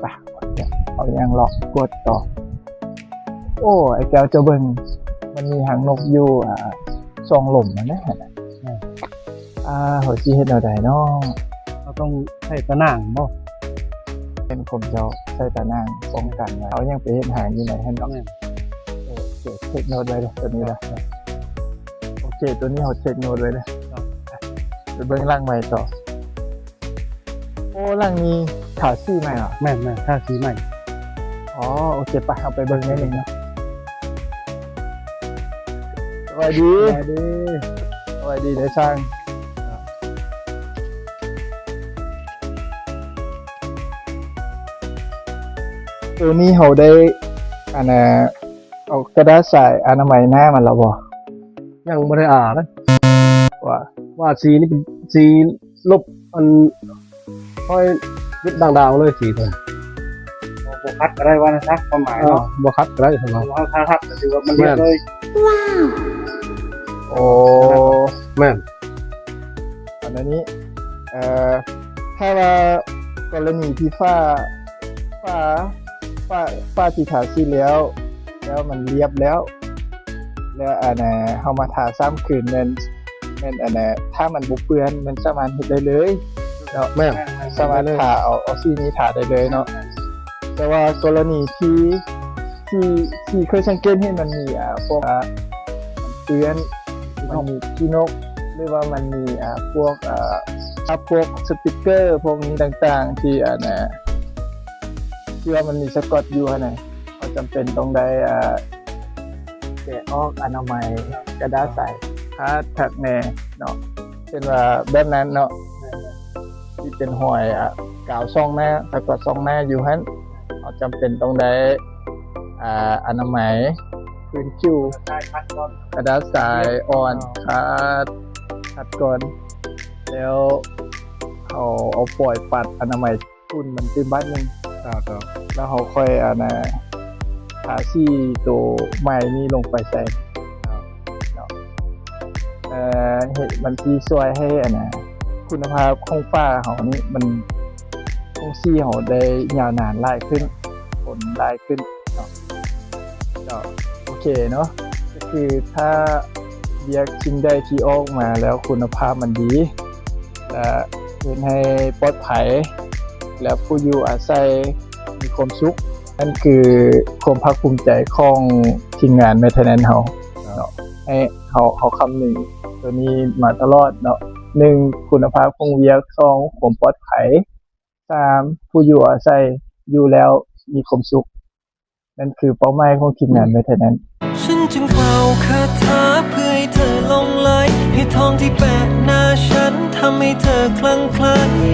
ໄປ ເອົາຫຍັງເລາະກວດຕໍ່. ໂອ້ ໄອ້ແກ້ວ ເຈົ້າເບິ່ງ ມັນມີຫາງນົກຢູ່ ອ່າ ຊ່ອງລົມຫັ້ນນະ. ແມ່ນ. ອ່າ ເຮົາຊິເຮັດແນວໃດເນາະ? ເຮົາຕ້ອງໃຊ້ຕາໜ່າງບໍ່? ເຫັນຄົນເຈົ້າໃຊ້ຕາໜ່າງປ້ອງກັນໄວ້. ເຮົາຍັງໄປເຮັດຫາງຢູ່ໃນຫັ້ນດອກ. ແມ່ນ. ເອີ ໂອເຄ ເທກໂນດໄວ້ເດີ ໂຕນີ້ເດີ. ໂອເຄ ໂຕນີ້ເຮົາເທກໂນດໄວ້ເດີ. ໄປເບິ່ງຫຼັງໃໝ່ຕໍ່. ໂອ້ ຫຼັງນີ້ທາສີໃໝ່ຫວາ? ແມ່ນໆ ທາສີໃໝ່. ອໍ ໂອເຄ ໄປ ເຮົາໄປເບິ່ງໜ້ອຍໜຶ່ງເນາະ. ສະບາຍດີ. ສະບາຍດີ. ສະບາຍດີເດີຊ່າງ. ໂຕນີ້ເຮົາໄດ້ ອັນນ່າ ເອົາກະດາດຊາຍອະນາໄມໜ້າມັນແລ້ວບໍ່? ຍັງບໍ່ໄດ້ອາເລີຍ. ວ່າ ວ່າສີນີ້ເປັນສີລົບ ອັນ ຮອຍເປັນດ່າງໆເລີຍສີເພິ່ນ. ບໍ່ຂັດກໍໄດ້ວ່າຊັ້ນຊະ ຄວາມໝາຍເນາະ. ບໍ່ຂັດກໍໄດ້ ເພິ່ນວ່າ. ບໍ່ຂັດກໍຖືວ່າມັນລຽບເລີຍ. ໂອ້ ແມ່ນ. ອັນນີ້ ເອີ ຖ້າວ່າກໍລະນີທີ່ຝາ ຝາ ຝາ ຝາທີ່ທາສີແລ້ວ ແລ້ວມັນລຽບແລ້ວ ແລ້ວ ອັນນ່າ ເຮົາມາທາຊ້ຳຄືນ ແມ່ນ ແມ່ນ ອັນນ່າ ຖ້າມັນບໍ່ເປື້ອນ ແມ່ນສາມາດເຮັດໄດ້ເລີຍເນາະ. ແມ່ນ. ສາມາດທາເອົາ ເອົາສີນີ້ທາໄດ້ເລີຍເນາະ. ແມ່ນ. ແຕ່ວ່າກໍລະນີທີ່ ທີ່ ທີ່ເຄີຍສັງເກດເຫັນ ມັນມີ ອ່າ ພວກ ອ່າ ມັນເປື້ອນ ມັນມີຂີ້ນົກ ຫຼືວ່າມັນມີ ອ່າ ພວກ ອ່າ ພວກສະຕິກເກີ ພວກນີ້ຕ່າງໆ ທີ່ ອັນນ່າ ທີ່ວ່າມັນມີສະກອດຢູ່ຫັ້ນນະ ເຮົາຈຳເປັນຕ້ອງໄດ້ ອ່າ ແກະອອກອະນາໄມກະດາດໃສ ຄັກແນ່ເນາະ. ເຊັ່ນວ່າແບບນັ້ນເນາະ ທີ່ເປັນຮອຍ ອ່າ ກາວສ່ອງໜ້າ ສະກອດສ່ອງໜ້າຢູ່ຫັ້ນ ເຮົາຈຳເປັນຕ້ອງໄດ້ ອ່າ ອະນາໄມ ພື້ນຜິວ ກະດາດຊາຍອ່ອນ ຂັດ ຂັດກ່ອນ ແລ້ວເຮົາເອົາຟອຍປັດອະນາໄມຝຸ່ນມັນຕື່ມບາດໜຶ່ງ ແລ້ວເຮົາຄ່ອຍ ອັນນ່າ ທາສີໂຕໃໝ່ນີ້ລົງໄປໃສ່ເນາະ. ເອີ ເຮັດ ມັນຊິຊ່ວຍໃຫ້ ອັນນ່າ ຄຸນນະພາບຂອງຝາເຮົານີ້ ມັນ ຂອງສີເຮົາໄດ້ຍາວນານຫຼາຍຂຶ້ນ ທົນຫຼາຍຂຶ້ນເນາະ. ເຈົ້າ ໂອເຄເນາະ ກໍຄືຖ້າວຽກສິ່ງໃດທີ່ອອກມາແລ້ວຄຸນນະພາບມັນດີ ແລະ ເຮັດໃຫ້ປອດໄພ ແລະ ຜູ້ຢູ່ອາໄສມີຄວາມສຸກ ນັ້ນຄືຄວາມພາກພູມໃຈຂອງທີມງານ Maintenance ເຮົາເນາະ. ໃຫ້ເຮົາ ເຮົາຄຳນຶງໂຕນີ້ມາຕະຫຼອດເນາະ ໜຶ່ງ ຄຸນນະພາບຂອງວຽກ ສອງ ຄວາມປອດໄພ ສາມ ຜູ້ຢູ່ອາໄສຢູ່ແລ້ວມີຄວາມສຸກ ນັ້ນຄືເປົ້າໝາຍຂອງທີມງານ Maintenance. ເ